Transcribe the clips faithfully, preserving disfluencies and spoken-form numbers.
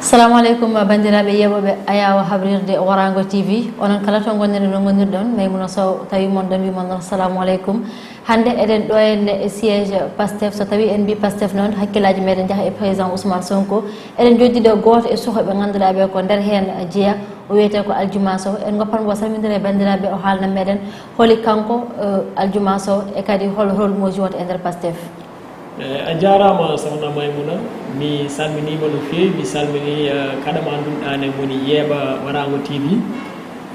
Assalamu aleykum, banndiraaɓe yeeɓooɓe Ayaawo Habrirde Waraango T V. Onon kala to ngonɗen, no ngonirɗon, Maymuna Sow tawi mon ɗon, wi mon ɗon assalamu aleykum. Hannde eɗen ɗo henne e siège Pastef. So tawi en mbi Pastef noon, hakkillaaji meɗen njaha e président Ousmane Sonko. Eɗen jooɗii ɗo gooto e suhooɓe ngannduɗaa ɓe ko nder heen jeya, o wiyetee ko Aljuma Sow. En ngoppan mo o salmindira e banndiraaɓe, o haalna meɗen holi kanko, eh, Aljuma Sow, e kadi hol rôle mo o jouata e nder Pastef. Eh, a jaaraama, Sohna Maymuna. Mi salminiima no feewi, mi salminii, eh, kala mo annduɗaa ne woni yeeɓa Waraango T V.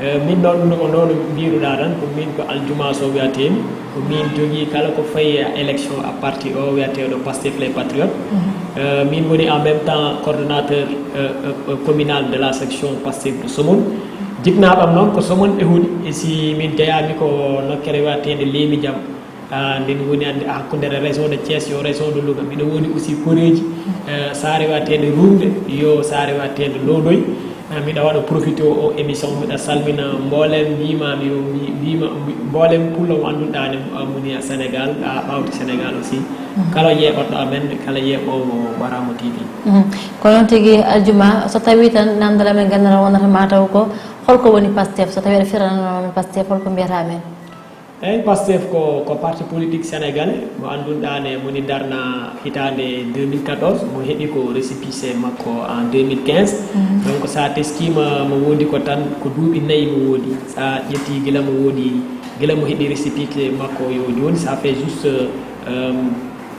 Eh, min noon, no, no, no mbiiruɗaa tan, ko min ko Aljuma Sow wiyatee-mi. Ko min jogii kala ko fayi e élection à parti o wiyateeɗo Pastef les Patriotes. Eh, min woni en même temps coordonnateur, eh, eh, eh, communal de la section Pastef de Somone. Jiknaaɓe am noon ko Somone ɓe holi. E si min jeyaami ko nokkere wiyateende Leemi Jam. Ah, nden woni hannde hakkunde région de Thiès yo région de Louga. Mbiɗo woodi aussi koreeji, eh, saare wiyateende Rumde, yo saare wiyateende Lodoy. Ah, mbiɗa waɗa profité o émission, mbiɗa salmina mboolem mbiymaami yo mbi-, mbiyma, mbi-, mboolem pullo mo annduɗaa ne, ah, moni a Sénégal, ah, ɓawti Sénégal aussi. Kala yeeɓoɗo amen, kala yeeɓoowo Waraango T V. Mhm. Ko noon tigi, Aljuma, so tawii tan namdal amen gandal wonata mataw ko, holko woni Pastef? So tawii aɗa firana noon Pastef, holko mbiyata men? Eyi, Pastef ko, ko parti politique sénégalais mo annduɗaa ne moni darna hitaande deux mille quatorze, mo heɓi ko récépissé makko en deux mille quinze. Mhm. Donc, so a teskiima mo woodi ko tan, ko duuɓi nayi mo woodi. So a ƴetti gila mo woodi, gila mo heɓi récépissé makko yo jooni, ça fait juste, euh,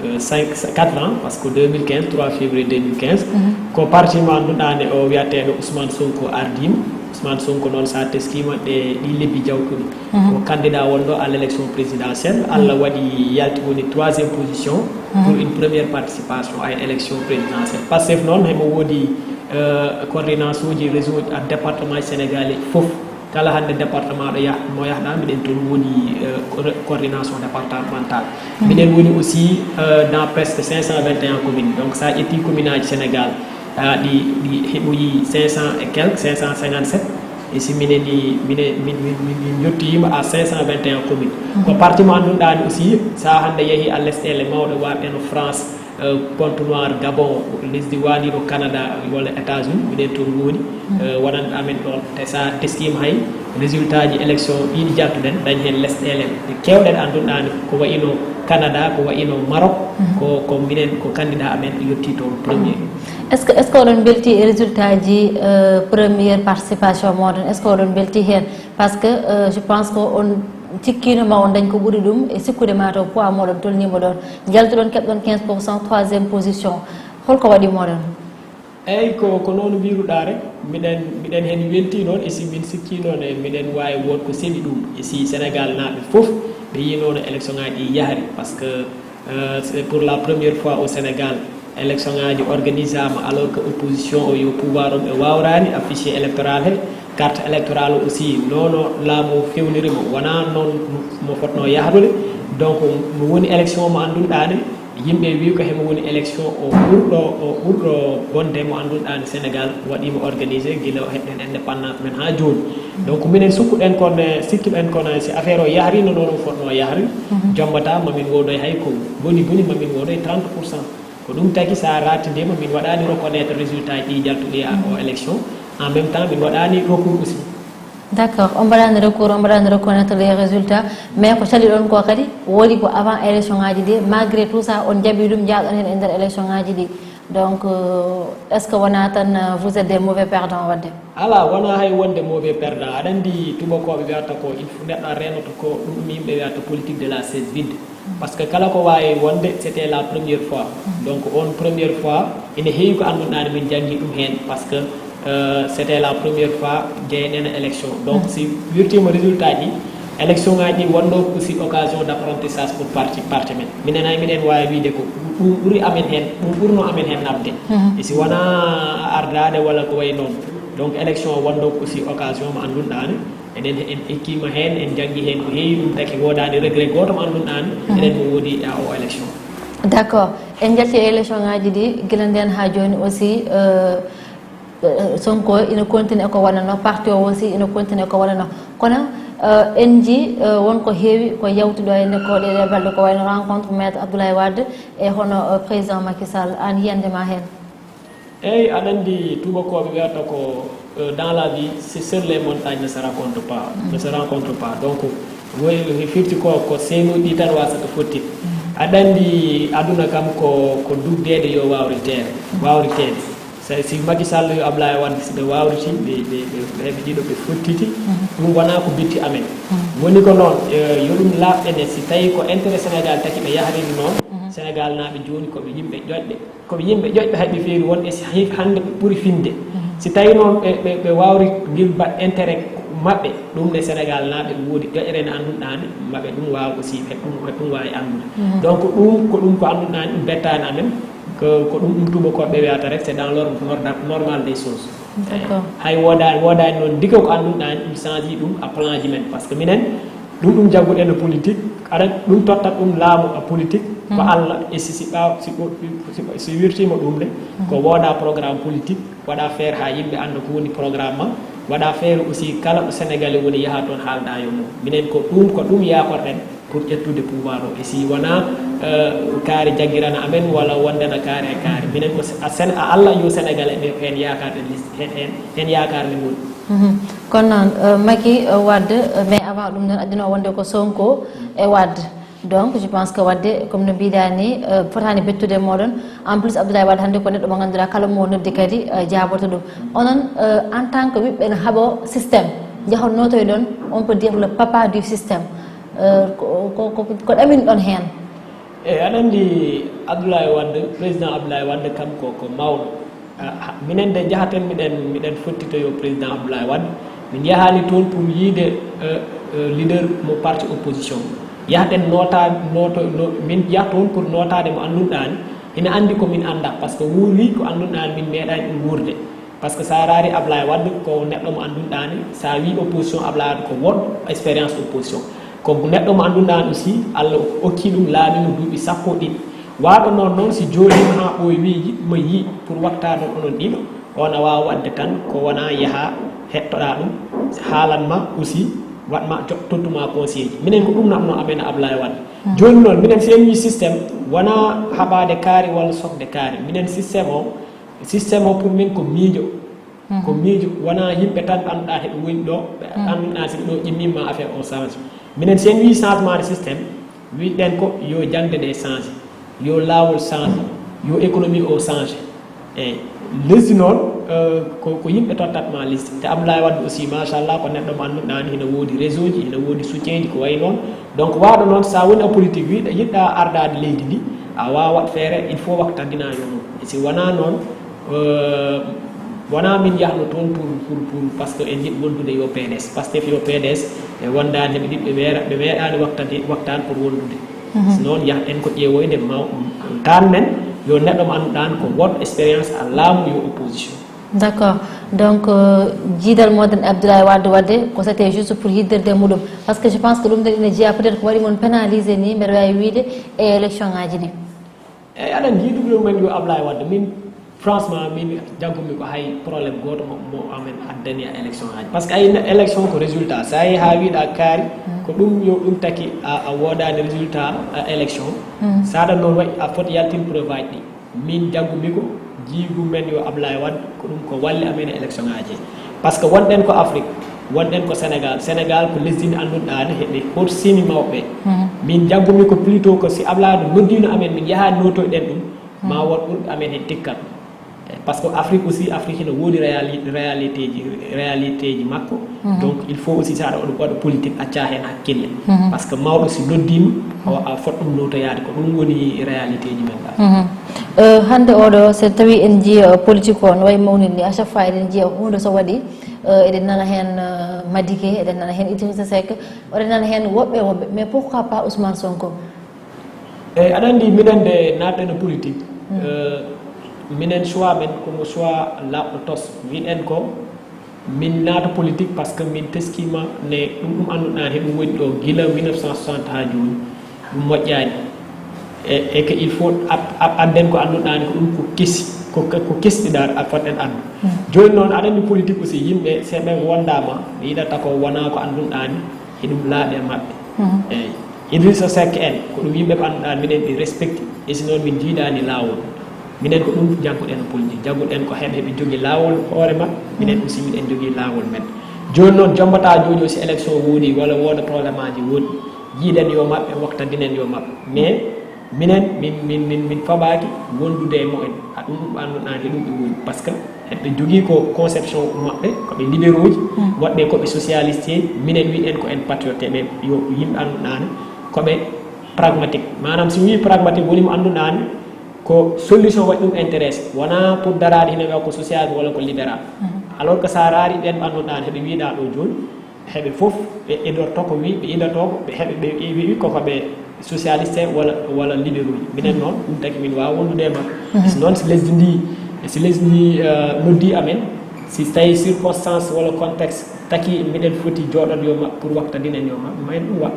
euh, cinq, quatre ans, parce que deux mille quinze, trois février deux mille quinze, mhm, ko parti mo annduɗaa ne o wiyateeɗo Ousmane Sonko ardiima. Ousmane Sonko noon, so a teskiima ɗe ɗi lebbi jawtuɗi, mhm, ko candidat wonɗo à l'élection présidentielle. Allah, mhm, waɗi yalti woni troisième position, mhm, pour une première participation à une élection présidentielle. Pastef noon, hemo woodi, euh, coordination ji réseau à département Sénégal fof. Kala hannde département ɗo yah-, mo yahɗaa, mbiɗen toon woni, euh, co-, coordination départementale. Mhm. Mbiɗen woni aussi, euh, dans presque cinq cent vingt et un communes. Donc, so a ƴetti commune aji Sénégal, ah, ɗi, ɗi heɓoyi cinq cents et quelques, cinq cent cinquante-sept. E si minen ni, minen, min, min, min, min njottiima à cinq cent vingt et un communes. Mhm. Ko parti mo annduɗaa ni aussi, so a hannde yehi à lesɗeele mawɗe waɗɗe no France, euh, Pointe-Noire, Gabon, lesdi waɗiiɗo Canada walla États-Unis, minen toon woni, mhm, euh, wonande amen ɗoon. Te so a teskiima hay résultat ji élection ɗi ɗi jaltuɗen, dañ heen lesɗeele ɗe keewɗe ɗe annduɗaa ne, ko wayino Canada, ko wayino Maroc, mhm, ko, ko minen, ko candidat amen yettii toon premier. Est-ce que, est-ce que oɗon mbelti e résultat ji, euh, première participation mooɗon? Est-ce que oɗon mbelti heen? Parce que, euh, je pense que on cikkiino ma on dañ ko ɓuri ɗum, e sikkude mataw poids mooɗon tolniima ɗoon. Njaltuɗon, keɓɗon quinze pour cent, troisième position. Holko waɗi mooɗon? Eyi, ko, ko noon mbiiruɗaa rek. Miɗen, miɗen heen weltii noon, e si min sikkii noon, e miɗen waawi wood ko seɓi ɗum. E si Sénégal naaɓe fof ɓe yii noon élection ŋaaji ɗi yahri, parce que, euh, c'est pour la première fois au Sénégal, élection ŋaaji organisaama, alors que opposition o yo pouvoir o ɓe waawraani, a fichier électoral he, carte électorale o aussi, noon o laamu o fewniri mo, wonaa noon mo fotnoo yahrude. Donc, mo woni élection mo annduɗaa ne, yimɓe mbi ko hemo woni élection o ɓurɗo, o ɓurɗo bonde mo annduɗaa ne Sénégal waɗiima organisé gila o heɓɗen indépendance men haa jooni. Donc, minen sukkuɗen kon, eh, sikkiɗen kon, eh, si affaire o yahri no noon o fotnoo yahri, mhm, jombata ma min woodoy hay ko boni boni ma min woodoy trente pour cent. Ko ɗum tagi so a raatindii ma min waɗaani reconnaître résultat ji ɗi jaltuɗi e o élection. En même temps, min waɗaani recours aussi. D'accord, on mbaɗaani recours, on mbaɗaani reconnaître les résultats, mais ko caliɗon ko kadi, woodi ko avant élection ŋaaji ɗi, malgré tout ça, on jaɓi ɗum, njaaɗon heen e nder élection ŋaaji ɗi. Donc, euh, est-ce que wonaa tan, euh, vous êtes des mauvais perdants waɗde? Alaa, wonaa hay wonde mauvais perdant. Aɗa anndi tuubakooɓe mbiyata ko, il faut neɗɗo a reenoto ko ɗum yimɓe mbiyata politique de la chaise vide. Parce que kala ko waawi wonde, c'était la première fois. Donc, on première fois, ene heewi ko annduɗaa ne min njanngi ɗum heen. Parce que, euh, c'était la première fois jeyeɗen élection. Donc, si wirtiima résultat ji, élection ŋaaji ɗi wonno aussi occasion d'apprentissage pour parti, parti men. Minen hay miɗen waawi wiyde ko ɗum ɓuri amen heen, ɗum ɓurno amen heen naɓde. E si wonaa ardaade walla ko wayi noon. Donc, élection o wonno aussi occasion mo annduɗaa ne. Eɗen, en ekkiima heen, en njanngi heen ko heewi, ɗum taki woodaani regret gooto mo annduɗaa ne, eɗen mo woodi e o élection. D'accord. En njalti e élection ŋaaji ɗi, gila ndeen haa jooni aussi, euh, euh, Sonko ina continue ko wonanoo, parti o aussi ina continue ko wonanoo. Kono, euh, en njii, euh, won ko heewi ko yawti ɗo e nder ko ɗee balɗe, ko wayno rencontre Maître Abdoulaye Wade e hono, euh, président Macky Sall, aan yiyannde ma heen? Eyi, aɗa anndi tuubakooɓe wiyata ko, euh, dans la vie, c'est sur les montagnes ne se rencontre pas, ne se rencontre pas. Donc, woy, firti ko, ko seenuuji ɗi tan wasata fottitde. Aɗa anndi aduna kam ko, ko dugdeede yo wawriteede, wawriteede. So, si Macky Sall yo Ablaye Wade, si ɓe wawriti, ɓe, ɓe, ɓe, ɓe, ɓe ɗiɗo ɓe fottiti, ɗum wonaa ko bitti amen. Woni ko noon, eh, yo ɗum laaɓ ene, si tawi ko intérêt Sénégal taki ɓe yahriri noon, Sénégal naaɓe jooni ko ɓe yimɓe ƴoƴɓe. Ko ɓe yimɓe ƴoƴɓe, hay ɓe feeri wonde si hay hannde ɓe ɓuri finde. Si tawi noon ɓe, ɓe, ɓe wawri ngilbat intérêt maɓɓe, ɗum ne Sénégal naaɓe woodi ƴoƴre ne annduɗaani, maɓe ɗum waawa aussi, ɓe ɗum, ɓe ɗum waawi anndude. Donc ɗum ko ɗum ko annduɗaani, ɗum bettaani amen. Ko, ko ɗum, ɗum tuubakooɓe wiyata rek, c'est dans l'ordre nor-, normal des choses. D'accord. Hay woodaani, woodaani noon ndike ko annduɗaani, ɗum change ɗum a plan ji men. Parce que minen, ɗum, ɗum jagguɗen no politique, aɗa ɗum tottat ɗum laamu a politique, ko Allah, e si, si ɓaaw, si ɗo, si, si wirtiima ɗum ne, ko wooda programme politique, waɗa faire haa yimɓe annda ko woni programme ma, waɗa faire aussi kala ɗo Sénégalais woni yaha toon haalda yo mum. Minen ko ɗum, ko ɗum yaakorɗen pour ƴettude pouvoir o. E si wonaa, euh, kaari jaggirana amen walla wondena kaari e kaari. Minen ko se-, a Sen-, a Allah yo Sénégalais ɓe heen yaakaar ɗen lis-, heen, heen, heen yaakaar men woni. Mhm. Kono noon, euh, Macky, euh, Wade, euh, mais avant ɗum noon, adduno wonde ko Sonko e Wade. Donc, je pense que wadde, comme no mbiɗa ni, euh, fotaani bettude moɗon. En plus, Abdoulaye Wade hannde ko neɗɗo mo ngannduɗaa kala mo noddi kadi, euh, jaaboto ɗum. Onon, euh, en tant que ɓiɓɓe no haɓo système, jahon notoyɗon, on peut dire le papa du système. Euh, ko, ko, ko, ko ɗaminɗon heen? Eyi, aɗa anndi Abdoulaye Wade, président Abdoulaye Wade kam ko, ko mawɗo. Ah, ha, minen de njahaten, miɗen, miɗen fottitoyo président Abdoulaye Wade. Min njahaali toon pour yiide, euh, euh, leader mo parti opposition. Yahaten noota-, nooto-, no-, min njah toon pour nootaade mo annduɗaani. Ina anndi ko min annda, parce que wuuri ko annduɗaani min meeɗaani ɗum wuurde. Parce que so a raari Ablaye Wade ko neɗɗo mo annduɗaani, so a wii opposition Ablaye Wade ko woɗɗo expérience opposition. Ko neɗɗo mo annduɗaani aussi, Allah okki ɗum laamii mo duuɓi sappo ɗiɗi. Waaɗo noon noon, si jooliima haa ɓooyi wii yiɗ-, mo yii pour waɗtaade onon ɗiɗo, on a waawa waɗde tan ko wonaa yaha heɗtoɗaa ɗum, haalan ma aussi, waɗ ma jo-, tottu ma conseil ji. Minen ko ɗum naɓno amen e Ablaye Wade. Jooni noon, minen si en wii système, wonaa haɓaade kaari walla sokde kaari. Minen système o, système o pour min ko miijo. Ko miijo, wonaa yimɓe tan annduɗaa heɓe woni ɗo, ɓe annduɗaa si ɓe ɗo ƴimmiima affaire o change. Minen si en wii changement de système, wiɗen ko yo jaŋde nde change, yo laawol change, yo économie o change. Eyi, lesdi noon, euh, ko, ko yimɓe tottat ma lesdi. Te Abdoulaye Wade aussi, machallah, ko neɗɗo mo annduɗaa ni, hino woodi réseau ji, hino woodi soutien ji, ko wayi noon. Donc, waaɗo noon, so a woni e politique, wiɗa, yiɗɗa ardaade leydi ndi, a waawa waɗ feere, il faut waɗ tardinaa yo mum. E si wonaa noon, euh, wonaa min yahno toon pour, pour, pour, parce que en njiɗ wondude yo P D S. Pastef yo P D S, ɓe wondaani, ɓe ɗiɗ-, ɓe weera-, ɓe meeɗaani waɗtande, waɗtaan pour wondude. Si noon, yah en ko ƴeewoyde maw-, tan men, yo neɗɗo mo annduɗaa ko woɗɗo expérience a laamu yo opposition. D'accord. Donc, euh, jiidal mooɗon e Abdoulaye Wade waɗde, ko c'était juste pour yiddirde muɗum. Parce que je pense que ɗum ɗon ina jeyaa peut-être ko waɗi mon pénalisé ni, mbeɗa waawi wiide, e élection ngaji ɗi. Eyi, aɗa anndi yiɗugol men yo Ablaye Wade. Min, franchement, min jaggumi ko hay problème gooto mo, mo amen addani a élection ngaji. Parce que ay élection ko résultat. So a yehi haa wiɗa kaari, ko ɗum yo ɗum taki a, a woodaani résultat a élection. So aɗa noon waɗi, a foti yaltin preuve aji ɗi. Min jaggumi ko, jiigu men yo Ablaye Wade, ko ɗum ko walli amen e élection ngaji. Parce que wonɗen ko Afrique, wonɗen ko Sénégal. Sénégal ko lesdi ndi annduɗaa ne heɓe horsini mawɓe. Min jaggumi ko plutôt ko si Ablaye Wade noddiino amen, min yahaani notoyɗen ɗum, ma won ɓurɓe amen heen tikkat. Parce que Afrique aussi, Afrique ene woodi réali-, réalité ji, réalité ji makko. Donc, il faut aussi, so aɗa waɗa, waɗa politique, acca heen hakkille. Parce que mawɗo si noddiima, o, a fot ɗum notoyaade, ko ɗum woni réalité ji men ɗa. Euh, hannde oɗo, so tawi en njiya, euh, politique o no wayi mawnir ni, à chaque fois eɗen njiya huunde so waɗi, euh, eɗen nana heen, euh, Madické, eɗen nana heen Idrissa Seck, eɗen nana heen woɓɓe woɓɓe. Mais pourquoi pas Ousmane Sonko? Eyi, aɗa anndi minen nde naatɗen e politique, euh, minen choix men ko mo choix laaɓɗo tos. Mbiɗen ko min naata politique parce que min teskiima ne ɗum, ɗum annduɗaa heɗum woni ɗo gila mille neuf cent soixante haa jooni, ɗum moƴƴaani. E, e que il faut ad-, ad-, adden ko annduɗaa ne ko ɗum ko kesi, ko, ko, ko kesɗi ɗaar a fotɗen addu. Jooni noon, aɗa anndi politique aussi, yimɓe, so ɓe wondaama, ɓe yiɗata ko wonaa ko annduɗaa ne, eɗum laaɓi e maɓɓe. Eyi. Idrissa Seck en, ko ɗum yimɓe ɓe annduɗaa miɗen ɓe respecté, e si noon min njiidaani laawol. Minen ko ɗum jannguɗen e Pool ndi. Jannguɗen ko heɓe, heɓe njogii laawol hoore maɓɓe, minen aussi miɗen njogii laawol men. Jooni noon, jombataa joojo si élection woodi walla wooda problème aji woodi, jiiɗen yo maɓɓe, waktandinen yo maɓɓe. Mais minen, min, min, min, min fabaaki wondude e mumen. A ɗum, ɗum annduɗaa he ɗum ɓe ngoni. Parce que heɓe njogii ko conception maɓɓe, ko ɓe libéraux ji, woɗɓe ko ɓe socialiste ji, minen wiɗen ko en patriote, ɓe yo yimɓe annduɗaa ne, ko ɓe pragmatique. Maanaam si wii pragmatique woni mo annduɗaa ne, ko solution waɗi ɗum intéressé, wonaa pour daraade hino wiya ko socialisme walla ko libéral. Alors que so a raari ɓen ɓe annduɗaa ne, heɓe wiiɗaa ɗo jooni, heɓe fof ɓe idorto ko wi-, ɓe idorto ko, ɓe heɓe, ɓe wi-, wi ko, ko ɓe socialiste walla, walla libéraux ji. Minen noon, ɗum tagi min waawa wondude e maɓɓe. Si noon, si lesdi ndi, si lesdi ndi, eh, noddi amen, si tawi circonstance walla contexte taki miɗen foti jooɗoɗ yo maɓɓe pour waktandinen yo maɓɓe, ma en ɗum waɗ.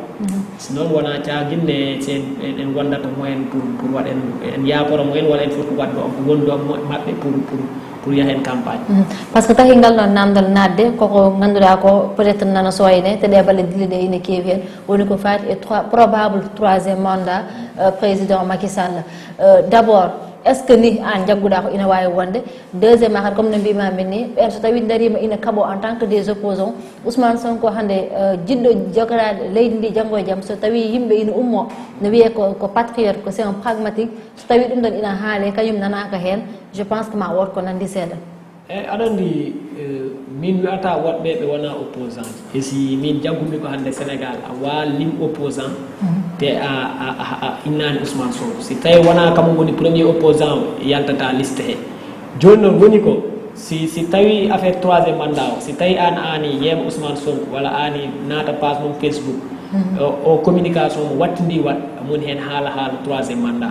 Si noon wonaa caaginne si en, en, en wondata moyen pour, pour waɗen, en yaakoro moyen walla en foti waɗde on, wondu on mo-, maɓɓe pour, pour, pour yahen campagne. Mhm. Parce que tawi ngal ɗon namdal naatde, koko ngannduɗaa ko peut-être nana sooyne, te ɗe balle dille ɗe ina keewi heen, woni ko faati e trois, probable troisième mandat, euh, président Macky Sall. Euh, d'abord, est-ce que ni aan jagguɗaa ko ina waawi wonde? Deuxièmement, kadi comme no mbiimaa min ni, ɓeen so tawii ndariima ina kaɓoo en tant que des opposants, Ousmane Sonko hannde, euh, jiɗɗo jogoraade leydi ndi janngo e jam, so tawii yimɓe ina ummoo, no wiyee ko, ko patriote, ko c'est un pragmatique, so tawii ɗum ɗon ina haalee, kañum nanaaka heen, je pense que ma wood ko nanndi seeɗa. Eeyi, aɗa anndi, eh, min mi wiyataa woɗɓe ɓe wonaa opposant ji. E si min jaggumi ko hannde Sénégal, a waal lim opposant, te a, a, a, a innaani Ousmane Sonko. Si tawii wonaa kam woni premier opposant o, yaltata liste he. Jooni noon woni ko, si, si tawii affaire troisième mandat o, si tawii aan aani yeeɓa Ousmane Sonko, walla aani naata page mum Facebook, o, o communication mo wattindi waɗ, moni heen haala, haala troisième mandat.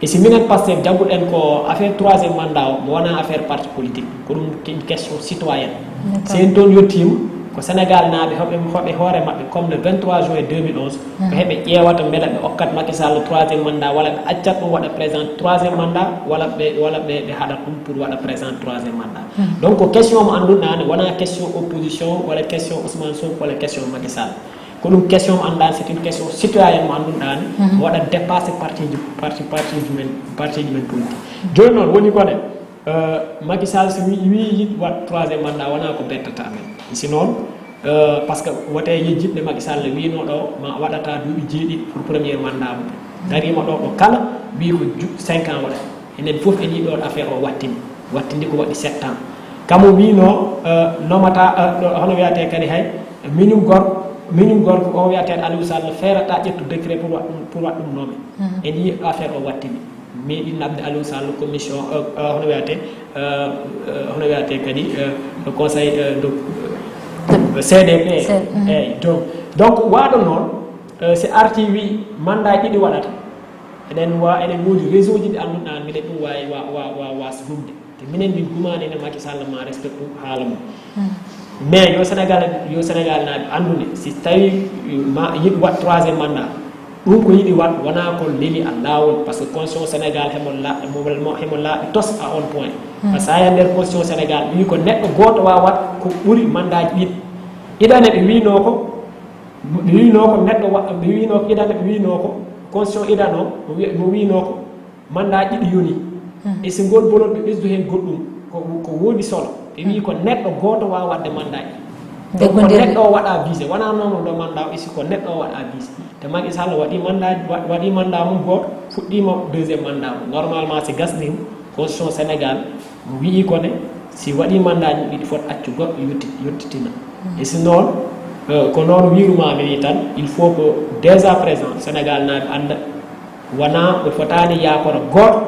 E si minen Pastef jagguɗen ko affaire troisième mandat o, mo wonaa affaire parti politique, ko ɗum ke-, question citoyenne. D'accord. Si en toon yettiima, ko Sénégal naaɓe hoɓe, hoɓe hoore maɓɓe, comme le vingt-trois juin deux mille onze, ko heɓe ƴeewata mbela ɓe okkat Macky Sall troisième mandat, walla ɓe accat ɗum waɗa présent troisième mandat, walla ɓe, walla ɓe, ɓe haɗat ɗum pour waɗa présent troisième mandat. Donc, ko question mo annduɗaa ne, wonaa question opposition, walla question Ousmane Sonko, walla question Macky Sall. Ko ɗum question mo annduɗaa, c'est une question citoyenne mo annduɗaa ne, mo waɗa dépasser parti ji, parti, parti ji men, parti ji men politique. Jooni noon woni ko ne, euh, Macky Sall si wi-, wi yiɗi waɗ troisième mandat, wonaa ko bettata men. Si noon, euh, parce que wote yejjitɓe Macky Sall wiino ɗo ma waɗata duuɓi jeeɗiɗi pour premier mandat mum. Dariima ɗo, ɗo kala mbii ko ju-, cinq ans waɗa. Enen fof en yiɗi ɗoon affaire o wattini. Wattindi ko waɗi sept ans. Kamo wiino, euh, nomata, euh, ɗo, hono wiyatee kadi hay, miñum gor-, miñum gorko o wiyatee Aliou Sall feerata ƴettu décret pour waɗ ɗum, pour waɗ ɗum noome. En yii affaire o wattini. Meeɗi naɓde Aliou Sall commission, euh, euh, hono wiyatee, euh, euh, hono wiyatee kadi, euh, conseil, euh, de, euh, C D P. Eeyi, donc, donc waaɗo noon, euh, si arti wi mandat ɗiɗi waɗata. Eɗen wa-, eɗen ngoodi réseau ji ɗi annduɗaa minen ɗum waawi wa-, wa-, wa-, waas humde. Te minen min gumaani ne Macky Sall ma respectu haala mum. Mais yo Sénégal, yo Sénégal naaɓe anndu ne, si tawi ma yiɗi waɗ troisième mandat, ɗum ko yiɗi waɗ wonaa ko leli a laawol, parce que constitution Sénégal hemo la-, mo, mo, hemo laaɓi tos à on point. Parce que a nder constitution Sénégal, ɓe wi ko neɗɗo gooto waawa waɗ ko ɓuri mandat ji ɗiɗi. Iɗane ɓe wiinoo ko, ɓe wiinoo ko neɗɗo wa-, ɓe wiinoo ko iɗane ɓe wiinoo ko, constitution iɗano, mo wi-, mo wiinoo ko, mandat ɗiɗi yoni. E si ngol bolol ɓe ɓesdu heen goɗɗum, ko, ko woodi solo. Ɓe wii ko neɗɗo gooto waawa waɗde mandat ɗiɗi. Donc, ko neɗɗo o waɗa visé, wonaa noon ɗo mandat o isi, ko neɗɗo o waɗa visé. Te Macky Sall waɗi mandat, wa-, waɗi mandat mum gooto, fuɗɗiima deuxième mandat mum. Normalement, si gasniima, constitution Sénégal, mo wi'i ko ne, si waɗi mandat ɗiɗi foti accu goɗɗo yotti-, yottitina. E si noon, euh, ko noon wiirumaami ni tan, il faut que dès à présent, Sénégal naaɓe annda, wonaa ɓe fotaani yaakoro gooto,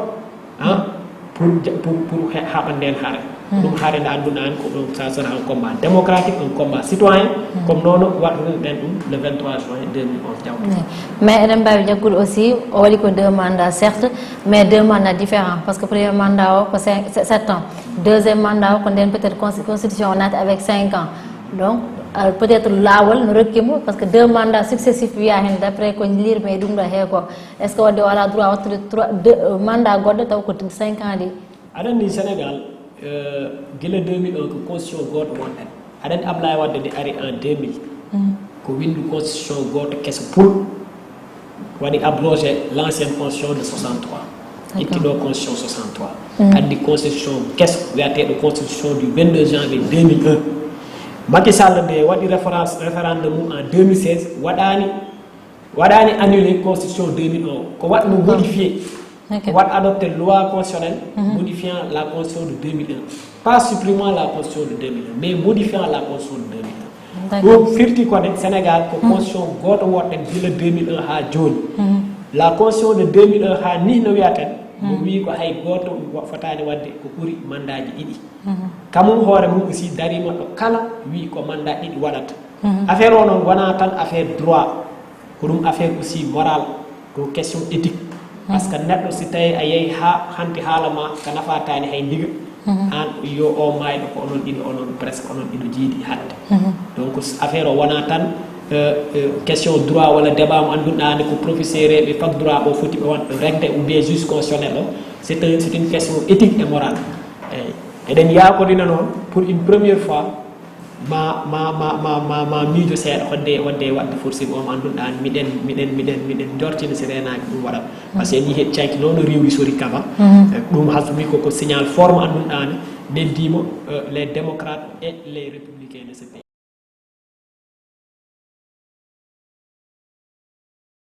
ah, pour ja-, pour, pour he-, haɓa ndeen hare. Ɗum hare nde annduɗaa en ko ɗum, ça sera un combat démocratique, un combat citoyen, comme noonu waɗruɗen ɗum le vingt-trois juin deux mille onze jawtuɗo. Mais eɗen mbaawi jaggude aussi, o waɗi ko deux mandats, certes, mais deux mandats différents, parce que premier mandat o ko cinq, se-, sept ans. Deuxième mandat o ko ndeen peut-être consti-, constitution o naati avec cinq ans. Donc, euh, peut-être laawol no rokki mo, parce que deux mandats successifs wiya heen, d'après ko liirmi e ɗum ɗo hee ko. Est-ce que waɗde o alaa droit waɗtude trois, deux, euh, mandat goɗɗo taw ko cinq ans ɗi? Aɗa anndi Sénégal, euh, gila deux mille un ko constitution gooto wonɗen. Aɗa anndi Ablaye Wade nde ari en deux mille. Ko winndu constitution gooto keso pul waɗi abrogé l'ancienne constitution de soixante-trois. Itti ɗo constitution soixante-trois, addi constitution keso wiyateeɗo constitution du vingt-deux janvier deux mille un. Macky Sall nde waɗi référence, référendum mum en deux mille seize, waɗaani, waɗaani annulé constitution deux mille un, ko waɗ mo modifié. Ko waɗ adopté loi constitutionnelle modifiant la constitution de deux mille un, pas supprimant la constitution de deux mille un, mais modifiant la constitution de deux mille un. Ɗum firti ko ne Sénégal ko constitution gooto woɗɗen gila deux mille un haa jooni. La constitution de deux mille un haa ni no wiyaten, mo wii ko hay gooto fotaani waɗde ko ɓuri mandaaji ɗiɗi. Kamum hoore mum aussi dariima ɗo kala wii ko mandat ɗiɗi waɗata. Affaire o noon wonaa tan affaire droit, ko ɗum affaire aussi moral, ko question éthique. Parce que neɗɗo si tawi a yehi haa hanti haala ma ka nafaataani hay ndiga, aan yo o maayɗo ko onon ɗiɗo, onon presque onon ɗiɗo jiidi hannde. Donc affaire o wonaa tan question droit walla débat mo annduɗaani ko professeur eɓe fac droit o foti ɓe waɗ régler ou bien juge constitutionnel o. C'est un, c'est une question éthique et morale. Eyi, eɗen yaakorina noon pour une première fois ma ma ma ma ma ma miijo seeɗa hodde wadde wadde forcing o mo annduɗaani miɗen miɗen miɗen miɗen jortina si reenaaki ɗum waɗat. Parce que en yii heɗi canki noon o riwri sori kaba. Ɗum hasmi koko signal fort mo annduɗaani neddimo les démocrates et les républicains de ce pays.